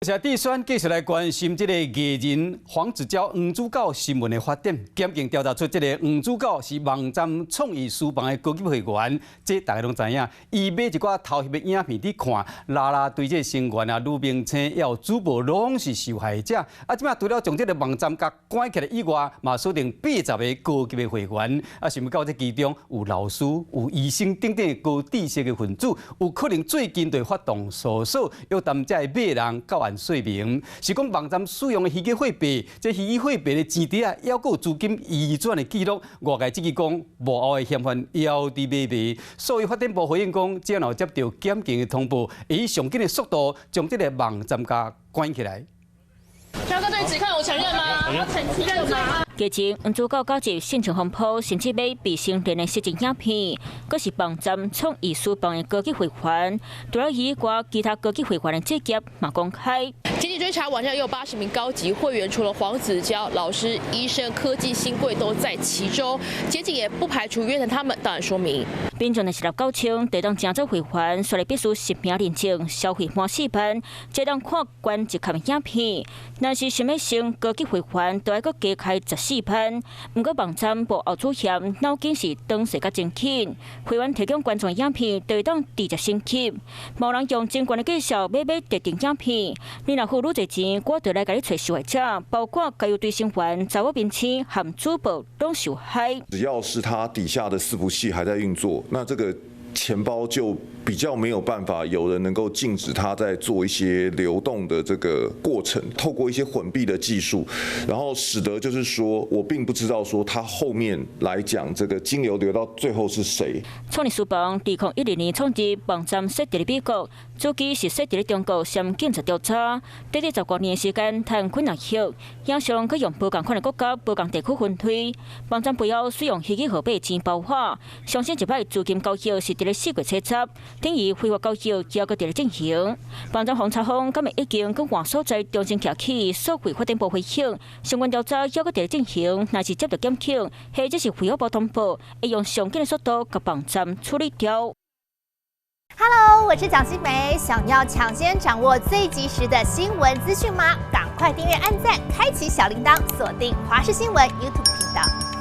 謝地選繼續來關心這个藝人黃子佼黃子佼新聞的發展。檢警調查出這个黃子佼是網站創意書房的高級會員，這大家攏知影。伊買一寡偷翕的影片佇看，啦啦隊這个成員啊、女明星抑有主播攏是受害者。啊，這擺除了將這个網站共關起來以外，嘛鎖定80個高級的會員。啊，想欲到這其中有老師、有醫生等等高知識的分子，有可能最近就會發動訴訟，約談這个買人到案說明，是講網站使用的虛擬貨幣，這虛擬貨幣的錢袋啊，抑閣有資金移轉的記錄，外界質疑講幕後的嫌犯猶佇買賣，所以發展部回應講，只要接到檢警的通報，會以上緊的速度將這个網站共關起來。強哥對指控有承認嗎？承認嗎？日前，黃子佼搞一性情風波，甚至買未成年的色情影片，閣是網站創意書房的高級會員，除了以外，其他高級會員的職業嘛公開。檢警追查網站也有80名高級會員，除了黃子佼、老師、醫生、科技新貴都在其中。檢警也不排除約談他們，到案說明。民眾若是入購稱，得當成做會員，所以必須實名認證，消費滿4萬，才當看懸一級影片。若是想欲升高級會員，就愛閣加開14萬。毋過網站幕後主嫌，腦筋是當勢較真緊。會員提供觀眾影片，就會當直接升級。無人用真懸的價數買買特定影片，你若付愈濟錢，我就來共你揣受害者，包括歌手隊成員、查某明星和主播攏受害。只要是他底下的伺服器還在運作，那這個錢包就比較沒有辦法有人能夠禁止他在做一些流動的這個過程，透過一些混幣的技術，然後使得就是說我並不知道說他後面來講這個金流流到最後是誰。創意書房2010年創立，網站設佇美國，主機是設佇中國，嫌警察調查，短短10多年時間，趁幾若億，影像閣用無仝款的國家、無仝地區分推，網站背後使用虛擬貨幣錢包化，相信這擺資金交易是佇咧4月初10，等於非法交易猶閣佇咧進行。網站予查封，敢會已經閣換所在重新徛起，數位發展部回應，相關調查猶閣佇咧進行，若是接到檢警，或者是司法部通報，會用上緊的速度共網站處理掉。 Hello，我是蔣新梅，想要搶先掌握最及時的新聞資訊嗎？趕快訂閱、按讚、開啟小鈴鐺，鎖定華視新聞 YouTube 頻道。